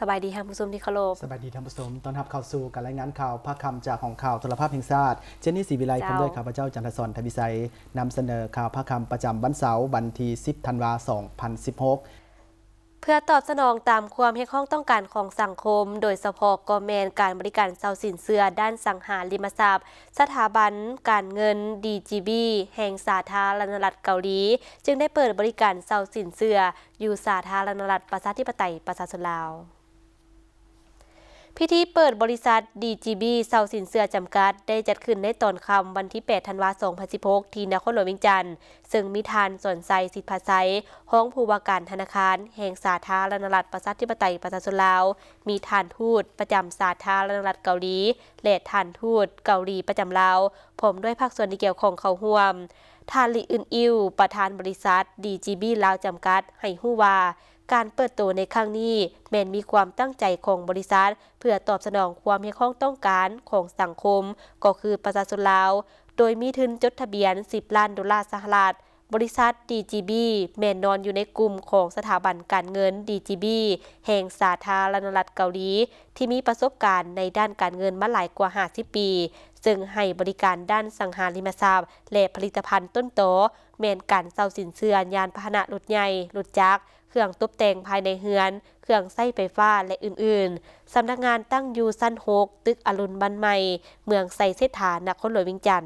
ສະບາຍດີທ່ານຜູ້ຊົມທີ່ເຄົາລົບ. ສະບາຍດີທ່ານຜູ້ຊົມ, ຕ້ອນຮັບເຂົ້າສູ່ການລາຍງານຂ່າວພາກຄ່ຳຈາກຫ້ອງຂ່າວໂທລະພາບແຫ່ງຊາດ ເຈນນີ ສີວິໄລ ເຈົ້າ. ພ້ອມດ້ວຍຂ້າພະເຈົ້າ ຈັນທະສອນ ທະວິໄຊ ນຳສະເໜີຂ່າວພາກຄ່ຳປະຈຳວັນເສົາ ວັນທີສິບ ທັນວາ ສອງພັນສິບຫົກ. ເພື່ອຕອບສະໜອງຕາມຄວາມຮຽກຮ້ອງຕ້ອງການຂອງສັງຄົມ, ໂດຍສະເພາະກໍແມ່ນການບໍລິການເຊົ່າສິນເຊື່ອດ້ານສັງຫາລິມະຊັບ ສະຖາບັນການເງິນ ດີຈີບີ ແຫ່ງສາທາລະນະລັດເກົາຫຼີ ຈຶ່ງໄດ້ເປີດບໍລິການເຊົ່າສິນເຊື່ອຢູ່ສາທາລະນະລັດປະຊາທິປະໄຕປະຊາຊົນລາວ. ພິທີເປີດບໍລິສັດ ດີຈີບີ ເຊົ່າສິນເຊື່ອຈຳກັດ ໄດ້ຈັດຂຶ້ນໃນຕອນຄ່ຳວັນທີແປດ ທັນວາ ສອງພັນສິບຫົກ ທີ່ນະຄອນຫຼວງວຽງຈັນ, ເຊິ່ງມີທ່ານ ສອນໄຊ ສິດພາໄຊ ຮອງຜູ້ວ່າການທະນາຄານແຫ່ງສາທາລະນະລັດປະຊາທິປະໄຕປະຊາຊົນລາວ, ມີທ່ານທູດປະຈຳສາທາລະນະລັດເກົາຫຼີ ແລະ ທ່ານທູດເກົາຫຼີປະຈຳລາວ ພ້ອມດ້ວຍພາກສ່ວນທີ່ກ່ຽວຂ້ອງເຂົ້າຮ່ວມ. ທ່ານ ລີ ອຶນອິວ ປະທານບໍລິສັດ ດີຈີບີ ລາວ ຈຳກັດ ໃຫ້ຮູ້ວ່າ ການເປີດໂຕໃນຄັ້ງນີ້ແມ່ນມີຄວາມຕັ້ງໃຈຂອງບໍລິສັດ ເພື່ອຕອບສະໜອງຄວາມຮຽກຮ້ອງຕ້ອງການຂອງສັງຄົມ ກໍຄືປະຊາຊົນລາວ, ໂດຍມີທຶນຈົດທະບຽນສິບລ້ານໂດລາສະຫະລັດ. ບໍລິສັດ ດີຈີບີ ແມ່ນນອນຢູ່ໃນກຸ່ມຂອງສະຖາບັນການເງິນ ດີຈີບີ ແຫ່ງສາທາລະນະລັດເກົາຫຼີ ທີ່ມີປະສົບການໃນດ້ານການເງິນມາຫຼາຍກວ່າຫ້າສິບປີ, ເຊິ່ງໃຫ້ບໍລິການດ້ານສັງຫາລິມະຊັບ ແລະ ຜະລິດຕະພັນຕົ້ນຕໍ ແມ່ນການເຊົ່າສິນເຊື່ອຍານພາຫະນະລົດໃຫຍ່, ລົດຈັກ, ເຄື່ອງຕົບແຕ່ງພາຍໃນເຮືອນ, ເຄື່ອງໃຊ້ໄຟຟ້າ ແລະ ອື່ນໆ. ສຳນັກງານຕັ້ງຢູ່ຊັ້ນຫົກ ຕຶກອະລຸນບ້ານໃໝ່, ເມືອງໄຊເສດຖາ, ນະຄອນຫຼວງວຽງຈັນ.